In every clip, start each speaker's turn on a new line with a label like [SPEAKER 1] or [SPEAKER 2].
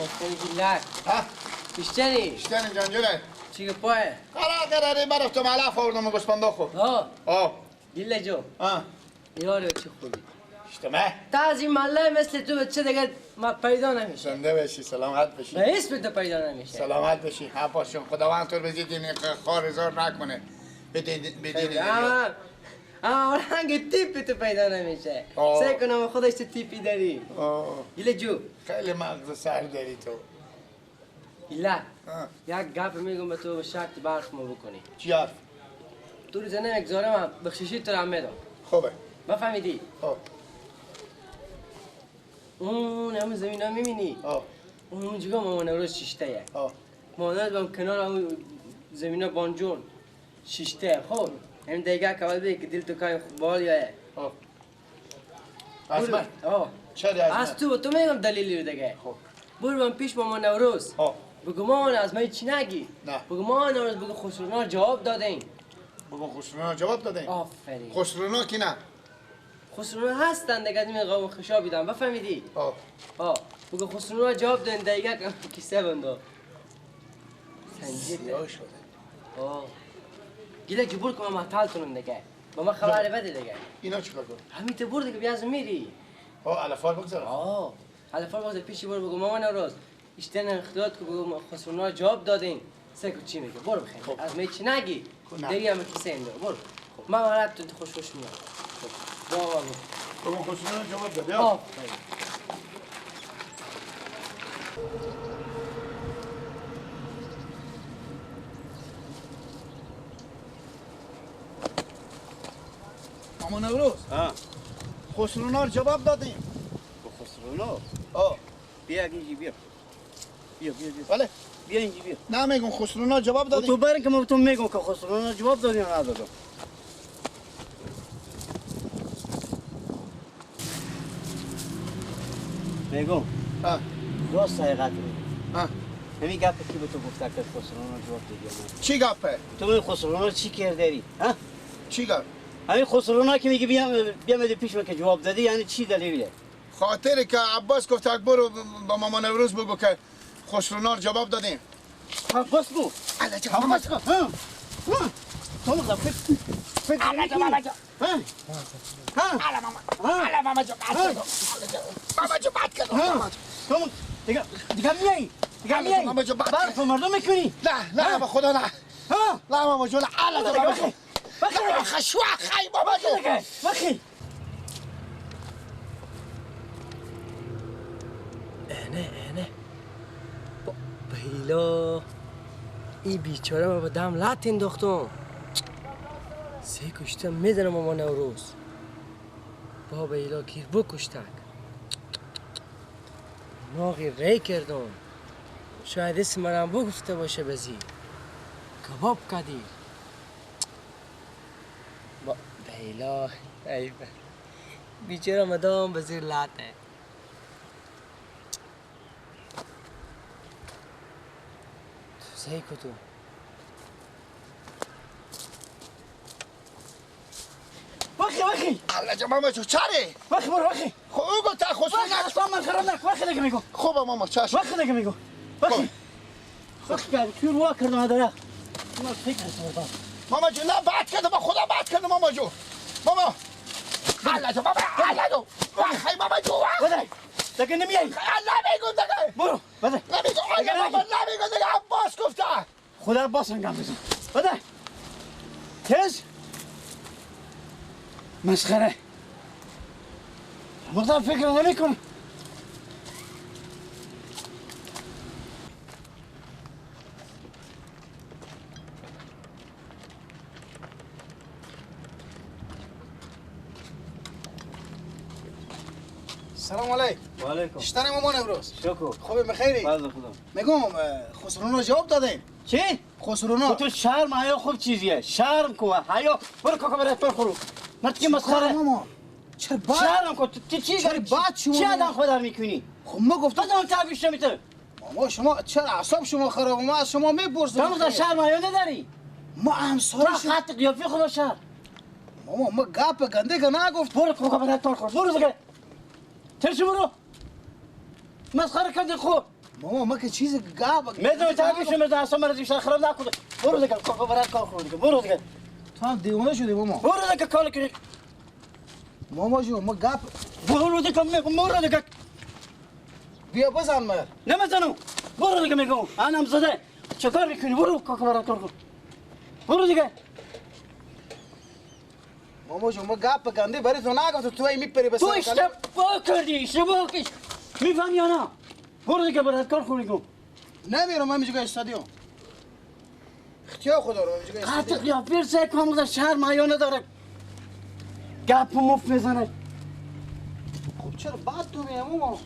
[SPEAKER 1] اشتنی ها؟ اشتنی؟ اشتنی جان جونه چی پای؟
[SPEAKER 2] قرار قراری برفتم علف آوردم و گوسفندا خورد.
[SPEAKER 1] ها؟
[SPEAKER 2] آه
[SPEAKER 1] گله جو
[SPEAKER 2] آه
[SPEAKER 1] یارو چی خوبی؟
[SPEAKER 2] اشتمه؟
[SPEAKER 1] تا از این مله مثل تو بچه دیگه ما پیدا نمیشه.
[SPEAKER 2] زنده بشی، سلامت بشی.
[SPEAKER 1] به اسم تو پیدا نمیشه.
[SPEAKER 2] سلامت بشی. عباس جون خداوند تو رو به دین خارزار نکنه. به دین
[SPEAKER 1] آه رنگ تیپی تو پیدا نمیشه. سعی کنم خودش تو تیپی داری. گله جو
[SPEAKER 2] خیلی مغز سر داری تو.
[SPEAKER 1] گله یک گپ میگم به تو به شرط برف ما بکنی.
[SPEAKER 2] چی حرف؟
[SPEAKER 1] تو رو زنم یک زارم بخششی تو رو میدم.
[SPEAKER 2] خوبه.
[SPEAKER 1] بفهمیدی؟
[SPEAKER 2] خب.
[SPEAKER 1] اون همون زمین ها میبینی؟ اون جگه مامان نوروز شیشته یه. مامان نوروز با کنار همون زمین ها بانجون شیشته. خب هم دیگه که اول بگی که دل تو کای بال یه.
[SPEAKER 2] از من؟ چرا از من؟
[SPEAKER 1] از تو تو میگم دلیلی رو دیگه.
[SPEAKER 2] خب
[SPEAKER 1] برو من پیش مامان نوروز. بگو مامان از من چی نگی؟
[SPEAKER 2] نه.
[SPEAKER 1] بگو مامان نوروز بگو خسرونا جواب دادین.
[SPEAKER 2] بگو خسرونا جواب دادین؟
[SPEAKER 1] آفرین.
[SPEAKER 2] خسرونا کی نه؟
[SPEAKER 1] خسرونا هستن دیگه از این قوم خشابیدن بفهمیدی؟
[SPEAKER 2] آه
[SPEAKER 1] بگو خسرونا جواب دادن دیگه کیسه بندو.
[SPEAKER 2] سیاه شده.
[SPEAKER 1] گیله جبور که من محتال تونم دیگه. با من خبر بده دیگه.
[SPEAKER 2] اینا چیکار کنم؟
[SPEAKER 1] همین تو بر دیگه بیاز میری.
[SPEAKER 2] علفار بگذار.
[SPEAKER 1] علفار بگذار پیشی برو بگو مامان نوروز اشتن اختیارات که بگو خسرونا جواب دادین. سکو چی میگه؟ برو بخیر. از من چی نگی؟ دیگه هم کیسه اینده. برو. من غلط تو خوش خوش میام. بابا
[SPEAKER 2] بگو خسرونا جواب دادی.
[SPEAKER 1] آفرین.
[SPEAKER 2] مامان نوروز. خسرونا جواب دادیم.
[SPEAKER 3] خسرونا؟ بیا اینجا بیا. بیا بیا بیا.
[SPEAKER 2] بله.
[SPEAKER 3] بیا اینجا بیا.
[SPEAKER 2] نه میگم خسرونا جواب دادیم.
[SPEAKER 3] تو برین که من تو میگم که خسرونا جواب دادیم یا ندادم. میگم. راست حقیقت میگم. همین گپی که به تو گفته که خسرونا جواب دادی.
[SPEAKER 2] چی گپه؟
[SPEAKER 3] تو این خسرونا چی کردی؟ ها؟
[SPEAKER 2] چی گپ؟
[SPEAKER 3] همین خسرونا که میگه بیام پیش من که جواب دادی یعنی چی دلیله؟
[SPEAKER 2] خاطر که عباس گفت برو با مامان نوروز بگو که خسرونا جواب دادیم.
[SPEAKER 3] عباس گفت. عباس گفت. ها. تو مغزم فکر
[SPEAKER 2] علا جا ها. علا ماما. علا ماما جو بد ماما جو بد کردم.
[SPEAKER 3] تو دیگه دیگه میای. دیگه میای.
[SPEAKER 2] ماما جو بد.
[SPEAKER 3] برف مردم میکنی.
[SPEAKER 2] نه نه به خدا نه.
[SPEAKER 3] ها.
[SPEAKER 2] نه ماما جو علا جو بابا. خشوا خی بابا جو.
[SPEAKER 3] بخی.
[SPEAKER 1] نه بهیلا ای بیچاره ما با دم لط انداختم. سه کشتم میدنم ماما نوروز. بابا ایلا گیر بکشتک. ناغی ری کردم. شاید اسم منم بگفته باشه بزی. کباب کدی. با بهیلا ای بیچاره مدام بزیر لطه. سعی کن تو.
[SPEAKER 3] وخی وخی.
[SPEAKER 2] الله جان ماما جو چاره؟
[SPEAKER 3] وخی برو وخی.
[SPEAKER 2] خب او گفت خسرو
[SPEAKER 3] اصلا من خراب نکن. وخی دیگه میگم.
[SPEAKER 2] خوبه ماما چشم.
[SPEAKER 3] وخی دیگه میگم. وخی. وخی که توی رو کردم نداره. من فکر کردم.
[SPEAKER 2] ماما جو نه بد کردم با خدا بد کردم ماما جو. ماما. الله جو ماما الله جو. وخی ماما جو.
[SPEAKER 3] بده. دیگه نمیای.
[SPEAKER 2] الله میگم دیگه.
[SPEAKER 3] برو بده.
[SPEAKER 2] نمیگم الله ماما نمیگم دیگه عباس گفته.
[SPEAKER 3] خدا عباس انگام بزن. بده. تیز. مسخره. مقدار فکر نمیکنم.
[SPEAKER 4] سلام علیکم.
[SPEAKER 3] و علیکم.
[SPEAKER 4] شتن مامان امروز.
[SPEAKER 3] شکر.
[SPEAKER 4] خوبه بخیری؟
[SPEAKER 3] فضل خدا.
[SPEAKER 4] میگم خسرونا جواب دادیم.
[SPEAKER 3] چی؟
[SPEAKER 4] خسرونا.
[SPEAKER 3] تو شرم حیا خوب چیزیه. شرم کو حیا. برو کاکا برات برخورو. مرد که مسخره.
[SPEAKER 4] ماما. چرا بعد
[SPEAKER 3] شرم کو تو چی
[SPEAKER 4] چرا بعد شما
[SPEAKER 3] چی آدم خدا میکنی؟
[SPEAKER 4] خب ما گفتم
[SPEAKER 3] تا گوش نمیته.
[SPEAKER 4] ماما شما چرا اعصاب شما خراب؟ ما از شما میپرسم.
[SPEAKER 3] تو شرم حیا نداری؟
[SPEAKER 4] ما همسایه
[SPEAKER 3] تو خط قیافه خدا شرم.
[SPEAKER 4] ماما ما گپ گنده که نگفت.
[SPEAKER 3] برو کاکا برات برخور. برو دیگه. ترشی برو. مسخره کردی خب.
[SPEAKER 4] ماما ما که چیز گاب
[SPEAKER 3] میدونم تا میشم از اصلا مرض بیشتر خراب نکنه. برو دیگه کاکا برات کار کن دیگه. برو دیگه.
[SPEAKER 4] تو هم دیوانه شدی ماما.
[SPEAKER 3] برو دیگه کار کن.
[SPEAKER 4] ماما جون ما گپ
[SPEAKER 3] برو دیگه میگم برو دیگه.
[SPEAKER 4] بیا بزن مر.
[SPEAKER 3] نمیزنم. برو دیگه میگم. انم زده. چیکار میکنی؟ برو کاکا برات کار کن. برو دیگه.
[SPEAKER 4] ماما جون ما گپ گنده برای تو نگفتم تو ای میپری به
[SPEAKER 3] تو اشتباه کردی. اشتباه کردی. میفهمی یا نه؟ برو دیگه برات کار کن میگم.
[SPEAKER 4] نمیرم من میگم استادیوم. اختیار خدا رو میگم
[SPEAKER 3] استادیوم. قطع یا پیر کام در شهر مایو نداره. گپ مف میزنه.
[SPEAKER 4] خب چرا بعد تو میام ماما؟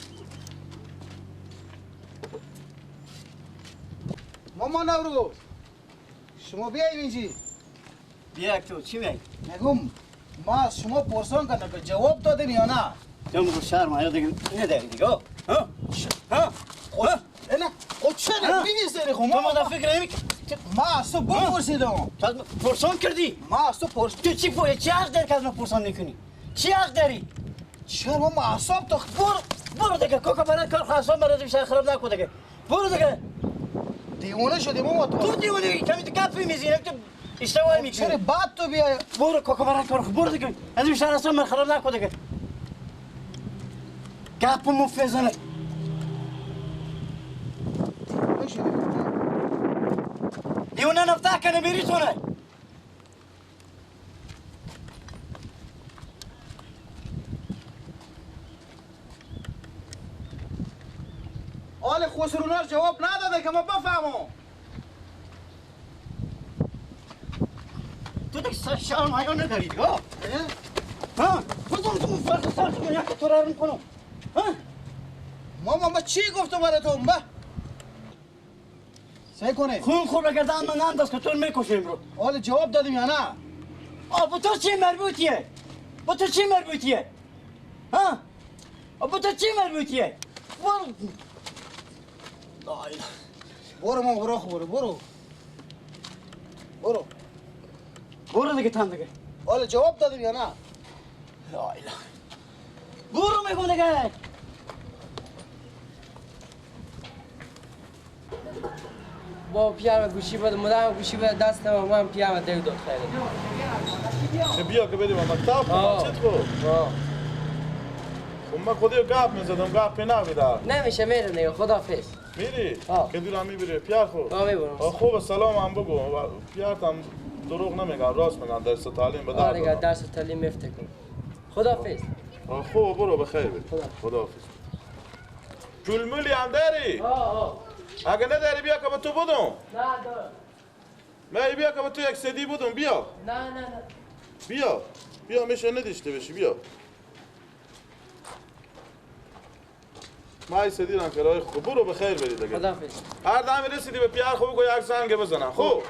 [SPEAKER 4] ماما نورو شما بیای اینجی.
[SPEAKER 3] بیا تو چی میگی؟
[SPEAKER 4] میگم ما از شما پرسان کردم که جواب دادیم یا نه؟
[SPEAKER 3] تو میگم شهر مایو دیگه نداری دیگه. ها؟ ها؟
[SPEAKER 4] ها؟ نه خب چرا می‌نویسی خب
[SPEAKER 3] ما در فکر نمی
[SPEAKER 4] ما از تو بپرسیدم.
[SPEAKER 3] تو پرسان کردی؟
[SPEAKER 4] ما از تو پرس
[SPEAKER 3] تو چی پولی چی حق داری که از ما پرسان میکنی؟ چی حق داری؟
[SPEAKER 4] چرا ما اعصاب تو
[SPEAKER 3] برو برو دیگه کوکا برات کار اعصاب برات بیشتر خراب نکن دیگه. برو دیگه.
[SPEAKER 4] دیوانه شدی ماما تو.
[SPEAKER 3] تو دیوانه کمی تو گپ میزنی تو اشتباه میکنی.
[SPEAKER 4] چرا بعد تو بیای؟
[SPEAKER 3] برو کوکا برات کار برو دیگه. از بیشتر اعصاب من خراب نکن دیگه. گپ مفت بزنه. دیوانه نفته کنه میری تونه.
[SPEAKER 4] آل خسرونار جواب نداده که ما بفهمم.
[SPEAKER 3] تو دیگه شرم حیا نداری دیگه. ها؟ بزن تو فرق سر تو یک تو رو میکنم. ها؟
[SPEAKER 4] ماما ما چی گفتم برای تو؟ با سعی کنه
[SPEAKER 3] خون خور بگردم من انداز که تو میکشیم رو.
[SPEAKER 4] آل جواب دادیم یا نه؟
[SPEAKER 3] آ با تو چی مربوطیه؟ با تو چی مربوطیه؟ ها؟ با تو چی مربوطیه؟ برو
[SPEAKER 4] برو ماما برو برو برو برو
[SPEAKER 3] برو دیگه تن دیگه.
[SPEAKER 4] آل جواب دادیم یا نه؟
[SPEAKER 3] لا اله. برو میگم دیگه.
[SPEAKER 1] با پیام گوشی بده مدام گوشی بده دست من پیام دیگ داد خیلی.
[SPEAKER 5] بیا که بریم مکتب چت کو. خب من خودی گپ میزدم گپ نمیدم.
[SPEAKER 1] نمیشه میرم دیگه خداحافظ.
[SPEAKER 5] میری؟ که دورم میبری پیار خو.
[SPEAKER 1] میبرم.
[SPEAKER 5] خوب سلام هم بگو. پیارتم دروغ نمیگم راست میگم درس تعلیم به درد.
[SPEAKER 1] آره درس تعلیم مفت کن. خداحافظ.
[SPEAKER 5] خوب برو بخیر بری. خداحافظ. پول مولی هم داری؟
[SPEAKER 1] آه.
[SPEAKER 5] اگه نداری بیا که به تو بدم.
[SPEAKER 1] نه دارم.
[SPEAKER 5] نه بیا که به تو یک سدی بدم بیا.
[SPEAKER 1] نه نه نه.
[SPEAKER 5] بیا بیا میشه نداشته باشی بیا. ما سدی ران کرای خوب برو به خیر بری دیگه.
[SPEAKER 1] خداحافظ.
[SPEAKER 5] هر دم رسیدی به پیار خوب بگو یک زنگ بزنم. خوب.